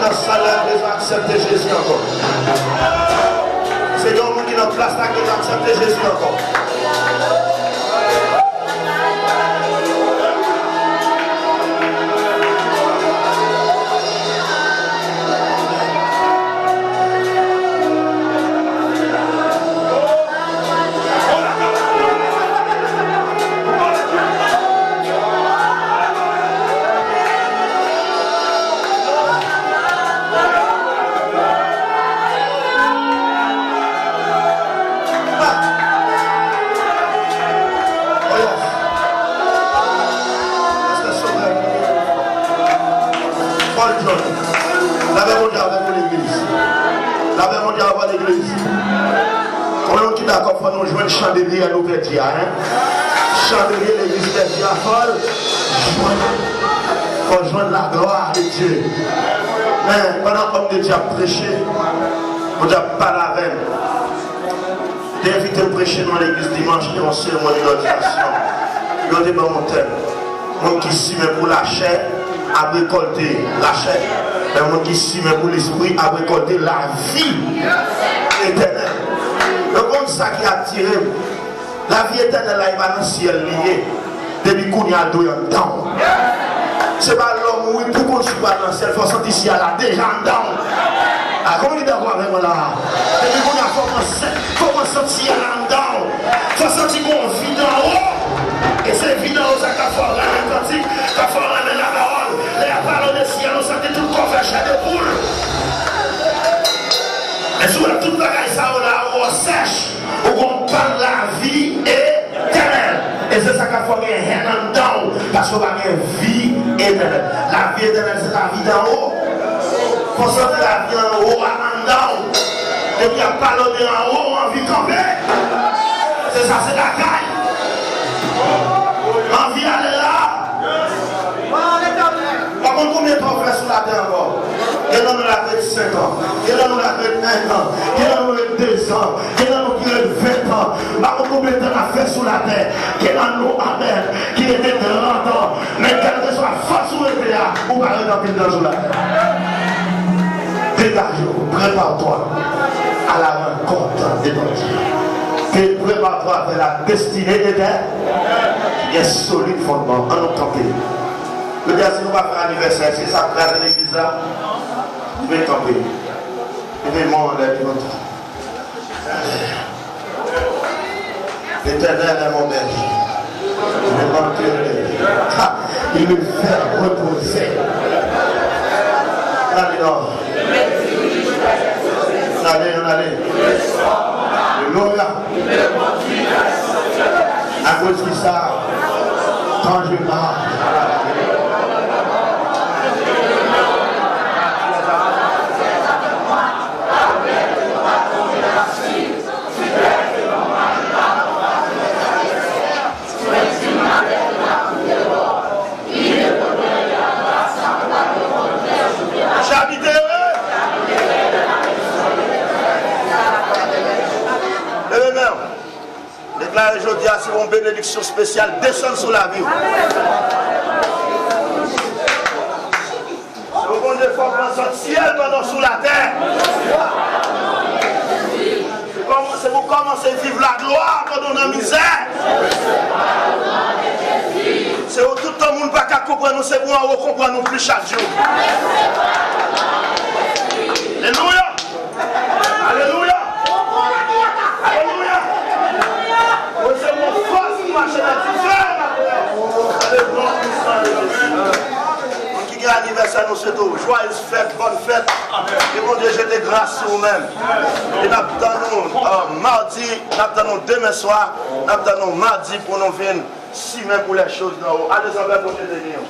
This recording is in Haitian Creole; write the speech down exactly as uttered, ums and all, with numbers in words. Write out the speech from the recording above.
Nan sal la, k bezwen aksepte Jezi ankò. Si gen yon moun ki nan plas la, k bezwen aksepte Jezi ankò. Lapè Bondye avèk ou, legliz. Lapè Bondye avèk legliz. Konbyen moun ki dakò fò nou jwenn chandelye a nou pèdi a, en? Chandelye legliz pèdi a, fò l jwenn. Fò l jwenn la gloire de Dieu. Men, pandan òm de Dye ap preche, Bondye ap pale avè m. Te envite m preche nan yon legliz dimanch, te yon seremoni dòdinasyon. Yo te ban m yon tèm. Moun ki simen pou lachè ap rekòlte lachè, men moun ki simen pou lespri ap rekòlte lavi etènèl. Donk, konn sa ki atire m. Lavi etènèl la, e pa nan syèl li ye. Depi kounye a, l dwe anndan w. Se pa lè w mouri pou w konn si w pral nan syèl, fò w santi syèl la deja anndan w. A, konbyen ki dakò avè mwen la? Depi kounye a, fò w konn, fò w konn santi syèl la anndan w. Fò w santi gon vi nan ou. E se vi nan ou sa k ap fè w renmen kantik, k ap fè w renmen lapawòl. Lè y ap pale w de syèl, ou santi tout kò w fè chè de poul. E si w wè tout bagay sa yo la, ou sèch. Ou gon bann lavi etènèl. E se sa k ap fè w gen hèn anndan w, paske w pa gen vi etènèl. Lavi etènèl se lavi d'en haut. Fò w santi lavi anwo a anndan w. Depi y ap pale w de anwo, ou anvi kanpe. Se sa, se lakay. Anvi ale la. Pa konn konbyen tan w fè sou latè ankò. Gen nan nou la k ret senk an. Gen nan nou la k ret en an. Gen nan nou ret dezan. Gen nan nou ki ret ven an. Pa konn konbyen tan n ap fè sou latè. Gen nan nou, amèn, ki rete trant an. Men kèlkeswa fòs ou rete a, ou pa ret anpil tan sou latè. Degaje w, prepare-toi à la rencontre de ton Dieu. Prepare-toi vers la destinée éternelle. Gen solid fondman. Ann nou kanpe. Jodi a, si nou pa fè anivèsè, se sa k kraze legliz la. Nou vin kanpe. Leve men w anlè devan Bondye. L'Éternel est mon berger. Je ne manquerai rien. Ha! Il me fait reposer. Ann ale non. Ann ale, ann ale. Alelouya. Akoz ki sa, quand je marche, Leve men w. Deklare jodi a, se yon benediksyon espesyal desann sou lavi w. Se pou Bondye fè w pran sant syèl pandan w sou latè. Se kòman, se pou w kòmanse viv laglwa pandan w nan mizè. Se pou tout tan moun pa ka konprann ou, se pou anwo konprann ou plis chak jou. Alelouya! Alelouya! Alelouya! Mwen se yon fòs ki mache nan dife maten an. Alelouya! Moun ki gen anivèsè, nou swete w jwayez fèt, bòn fèt. Ke Bondye jete gras sou ou menm. E n ap tann ou, euh, madi, n ap tann ou demen swa, n ap tann ou madi pou nou vin simen pou lè choz nan ou. Ale zanmi, Bondye beni w.